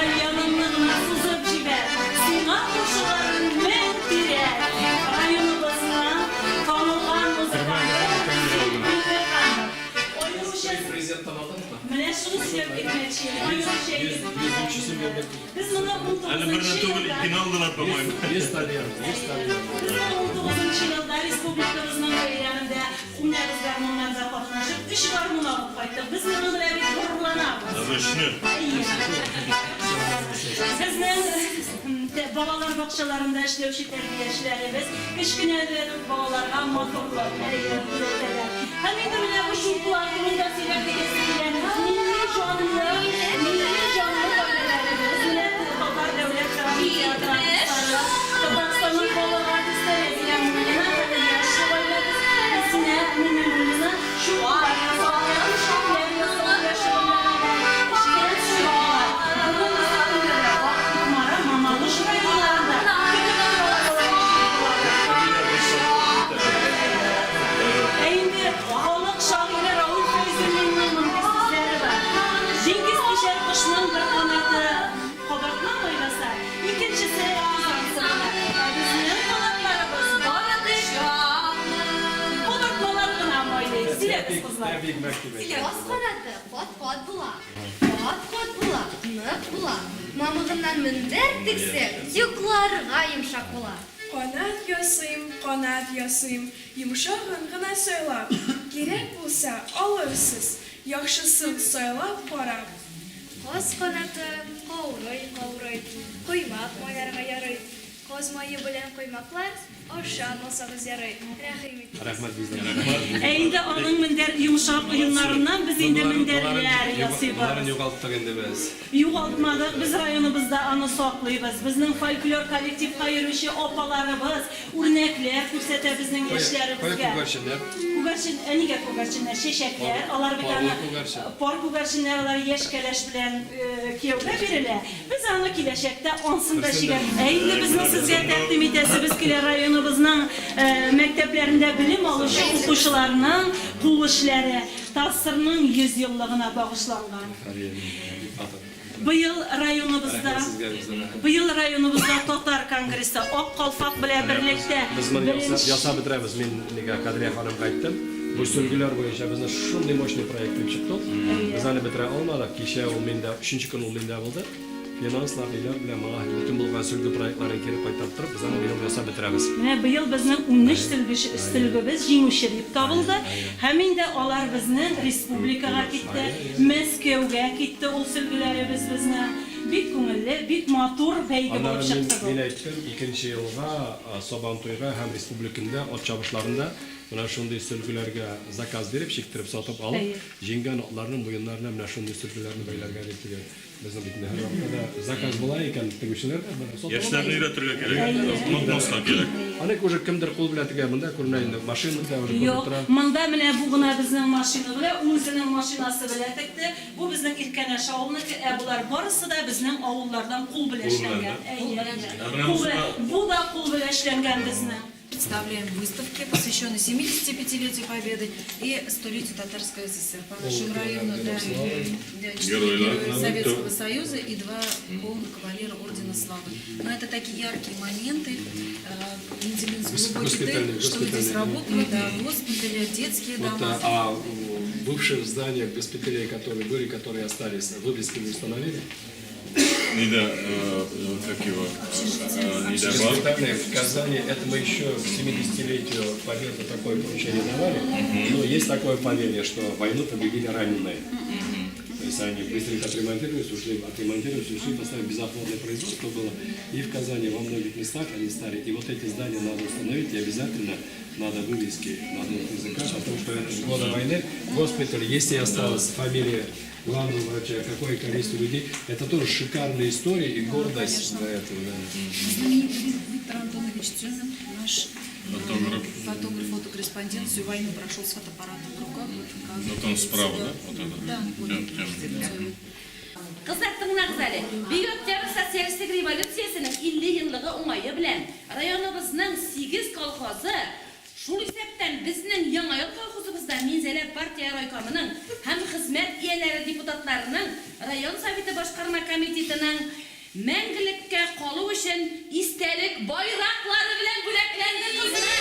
Тальяныңны гына сузып җибәр, сиңа кушылыр 1000 тирәк. Районыбызның танылган музыканты Рөстәм Миңнеханов. Аеруча Менә шуны сөйләп китмәкче идем. Аеруча итеп. Без моны Әле берне унтугызынчы түгел, елда. икене алдылар, по-моему. Без моны унтугызынчы елда республикабызның бәйрәмендә Уйнагыз гармуннарда катнашып, өч гармун алып кайттык. Без моның белән бик горурланабыз. Даже өчне. Әйе. Безнең балалар бакчаларында эшләүче тәрбиячеләребез кечкенәдән үк балаларга матурлык, әйе, өйрәтәләр. Һәм инде менә бу чулпылар турында сөйләп китәсе килә. Милли җанлы, милли җанлы гаиләләребез, менә Татар дәүләт драма театры артистлары, Татарстанның халык артисты Рәзилә Муллина һәм яшь гаиләбез Илсинә Миңнемуллина чулпылар ясаулар, чәчәкләр ясау белән шөгыльләнәләр, эчкән чулпылар. Бүгенгесе көндә дә Кукмара, Мамадыш районнарында көтеп торалар аларның чулпыларын. Ә инде халык шагыйре Равил Фәйзуллинның мондый сүзләре бар, Диңгез кичәр кошның бер канаты кабартма майласа, икенчесе тузан сыгына. Ә безнең канатларыбыз бары тик кабартмалар гына майлый. Сөйләгез, кызлар. Каз канаты кат-кат була, Кат-кат була, нык була. Мамыгыннан мендәр тексәң, Йокларга йомшак була. Канат ясыйм, канат ясыйм, Йомшагын гына сайлап, Кирәк булса, алырсыз, Яхшысын сайлап карап. Каз канаты каурый-каурый, Коймак майларга ярый. Каз мае белән коймаклар Ашамасагыз ярый, рәхим итегез. Рәхмәт бездән. Рәхмәт. Ә инде аның мендәр йомшак йоннарыннан без инде мендәрләр ясыйбыз. Боларын югалттык инде без. Югалтмадык, без районыбызда аны саклыйбыз. Безнең фольклор коллективка йөрүче апаларыбыз үрнәкләр күрсәтә безнең Кая, кая яшьләребезгә. күгәрченнәр? Күгәрчен, ә нигә күгәрченнәр? Чәчәкләр, алар бит Парлы аны, күгәрчен. пар күгәрченнәр, алар яшь кәләш белән кияүгә бирелә. Без аны киләчәктә ансын да чигә. Ә инде безнең сезгә тәкъдим итәсебез килә районыбызның мәктәпләрендә белем алучы укучыларның кул эшләре ТАССРның 100 еллыгына багышланган. Быел районыбызда Быел районыбызда татар конгрессы Ак калфак белән берлектә Без моны беренче. ясап бетерәбез. Мин нигә Кадрия ханымга әйттем. Бу сөлгеләр буенча безнең шундый мощный проект килеп чыкты ул. Без аны бетерә алмадык. Кичә ул миндә, өченче көн ул миндә булды. Финанслар, ниләр белән моңа бөтен булган сөлге проектларын кире кайтарып торып, без аны быел ясап бетерәбез. Менә быел безнең 13 сөлгече, сөлгебез җиңүче дип табылды. Һәм инде алар безнең республикага китте, Мәскәүгә китте ул сөлгеләребез безнең. Бик күңелле, бик матур бәйге булып Аннары мин, чыкты бу. мин әйттем, икенче елга Сабантуйга һәм республикында ат чабышларында Менә шундый сөлгеләргә заказ биреп, чиктереп сатып алып, җиңгән атларның муеннарына менә шундый сөлгеләрне бәйләргә дип теге безнең бит инде һәрвакытта да заказ була икән, тегүчеләр дә менә сатып Яшьләрне өйрәтергә кирәк, онытмаска кирәк. Аны уже кемдер кул белән тегә, монда күренә инде, машина да уже күренеп Юк, тора. монда менә бу гына безнең машина белән, ул үзенең машинасы белән текте. Бу безнең Иркәнәш авылыныкы, ә болар барысы да безнең авыллардан кул белән эшләнгән. Әйе, әйе. Кул белән, бу да кул белән эшләнгән безнең. Представляем выставки, посвященные 75-летию Победы и столетию Татарской ССР. По нашему району, да, да, 4 героя Советского Союза и 2 полных кавалера Ордена Славы. Но это такие яркие моменты. Э, Мензелинск глубокий тыл, что здесь работало, да, госпитали, детские Вот, дома. А в бывших зданиях госпиталей, которые были, которые остались, вывески не установили? Нидә, как его, нидә бар? Госпитальные в Казани, это мы еще к 70-летию Победы такое поручение давали. Но есть такое поверье, что войну победили раненые. То есть они быстренько отремонтировались, ушли, отремонтировались, ушли, поставили безотходное производство было. И в Казани во многих местах они стали. И вот эти здания надо установить, и обязательно надо вывески на двух языках о том, что это с года войны госпиталь, если осталась фамилия главного врача, какое количество людей. Это тоже шикарная история и гордость для этого. Да. Знаменитый Виктор Антонович Тюмин, наш фотограф, фотограф, фотокорреспондент, всю войну прошел с фотоаппаратом в руках. Вот, как вот он справа, да? Вот это? Да, вот. Тем, Кызлар, тыңлагыз әле. Бөек Октябрь социалистик революциясенең 50 еллыгы уңае белән районыбызның сигез колхозы Шул исәптән, безнең Яңа ел колхозыбызда Минзәлә партия райкомының һәм хезмәт ияләре депутатларының район. Советы башкарма комитетының мәңгелеккә калу өчен истәлек байраклары белән бүләкләнде кызлар.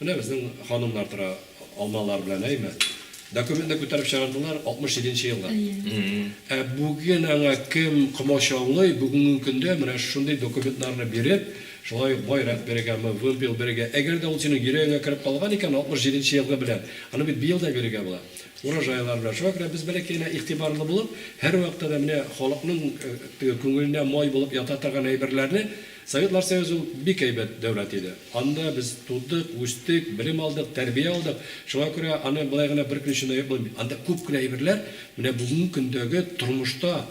Менә безнең ханымнар тора алмалар белән, әйме? Документны күтәреп чыгардылар 67 нче елда. Ә бүген аңа кем комачаулый, бүгенге көндә менә шушындый документларны биреп, шулай ук байрак бирергәме, вымпел бирергә, әгәр дә ул синең йөрәгеңә кереп калган икән 67 нче елгы белән, аны бит быел да бирергә була. Урожайлар белән. Шуңа күрә без бәләкәй генә игътибарлы булып, һәрвакытта да менә халыкның теге күңеленә май булып ята торган әйберләрне Советлар Союзы ул бик әйбәт дәүләт иде. Анда без тудык, үстек, белем алдык, тәрбия алдык. Шуңа күрә аны болай гына бер көн эчендә булмый. Анда күп кенә әйберләр менә бүгенге көндәге тормышта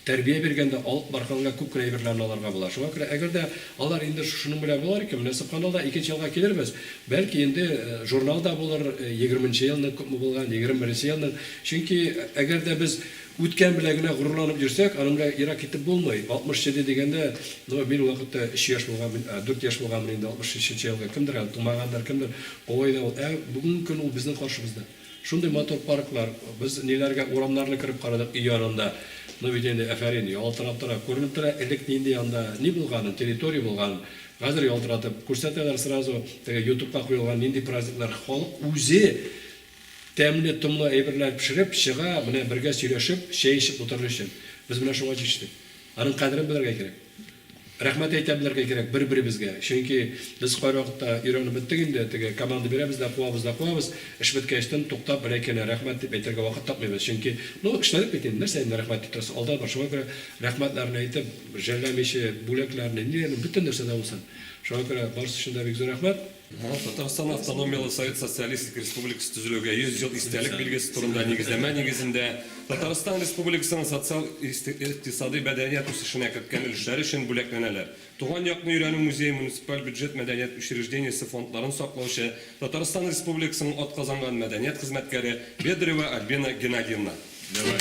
тәрбия биргәндә алып барганга күп кенә әйберләрне алырга була. Шуңа күрә әгәр дә алар инде шушының белән булар икән, менә сөбханалла, икенче елга килербез. Бәлки инде журнал да булыр, егерменче елның күпме булган, 21нче елның. Чөнки әгәр дә без Үткән белән генә горурланып йөрсәк, аның белән ерак китеп булмый. 67 дигәндә, ну, мин ул вакытта өч яшь булганмын, дүрт яшь булганмын инде, 63 нче елгы. Кемдер әле тумагандыр, кемдер олай да ул. Ә бүгенге көн ул безнең каршыбызда. Шундый матур парклар, без ниләргә, урамнарны кереп карадык өй янында. Ну бит инде, афәрин, ялтырап тора, күренеп тора, элек нинди анда ни булганын, территория булганын. Хәзер ялтыратып күрсәтәләр сразу, теге ютубка куелган нинди праздниклар, халык үзе Тәмле-томлы әйберләр пешереп, чыга, менә бергә сөйләшеп, чәй эчеп утырыр өчен. Без менә шуңа җитештек. Аның кадерен белергә кирәк. Рәхмәт әйтә белергә кирәк бер-беребезгә. Чөнки без кайвакытта өйрәнеп беттек инде, теге команда бирәбез дә, куабыз да куабыз. Эш беткәчтен туктап бер әйткәнә рәхмәт дип әйтергә вакыт тапмыйбыз. Чөнки, ну, эшләдек бит инде, нәрсә инде рәхмәт дип торасы, алда бар. Шуңа күрә рәхмәтләрне әйтеп, жәлләмичә, бүләкләрне, ниләрне, бөтен нәрсә дә булсын. Шуңа күрә барысы өчен дә бик зур рәхмәт. Татарстан Автономияле Совет Социалистик Республикасы төзелүгә 100 ел истәлек билгесе турында нигезләмә нигезендә Татарстан Республикасының социаль-икътисадый мәдәният үсешенә керткән өлешләре өчен бүләкләнәләр. Туган якны өйрәнү музее муниципаль бюджет мәдәният учреждениесе фондларын саклаучы Татарстан Республикасының атказанган мәдәният хезмәткәре Бедрева Альбина Геннадьевна. Давай.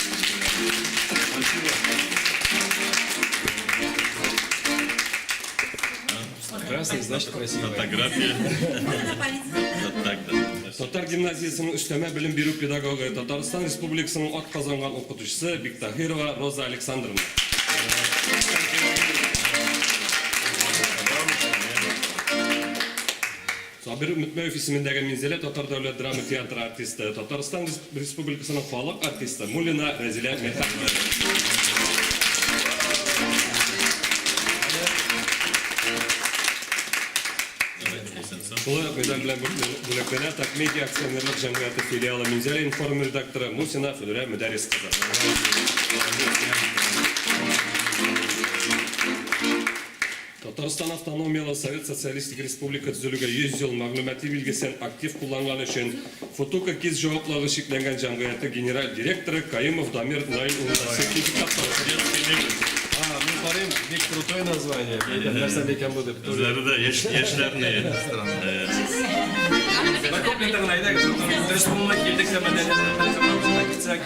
Красный, значит, красивый. Фотография. Вот так, да. Татар гимназиясенең өстәмә белем бирү педагогы, Татарстан Республикасының атказанган укытучысы Биктаһирова Роза Александровна. Сабир Өметмәев исемендәге Минзәлә татар дәүләт драма театры артисты, Татарстан Республикасының халык артисты Муллина Рәзилә Мирхәт кызы. Шулай ук медаль белән бүләкләнә Татмедиа акционерлык җәмгыяте филиалы Минзәлә-информ редакторы Мусина Флүрә Мөдәррис кызы. Татарстан Автономияле Совет Социалистик Республика төзелүгә 100 ел мәгълүмати билгесен актив кулланган өчен Футука киз җаваплылыгы чикләнгән җәмгыяте генераль директоры Каюмов Дамир Наил улына сертификат тапшырды. А, мин карыйм, бик крутое название. Мин әйтәм, нәрсә микән бу дип. Үзләре дә яшь, яшьләрне. Бер куплеты гына әйдәгез, дөрес булмый, килдек тә мәдәният китсәк.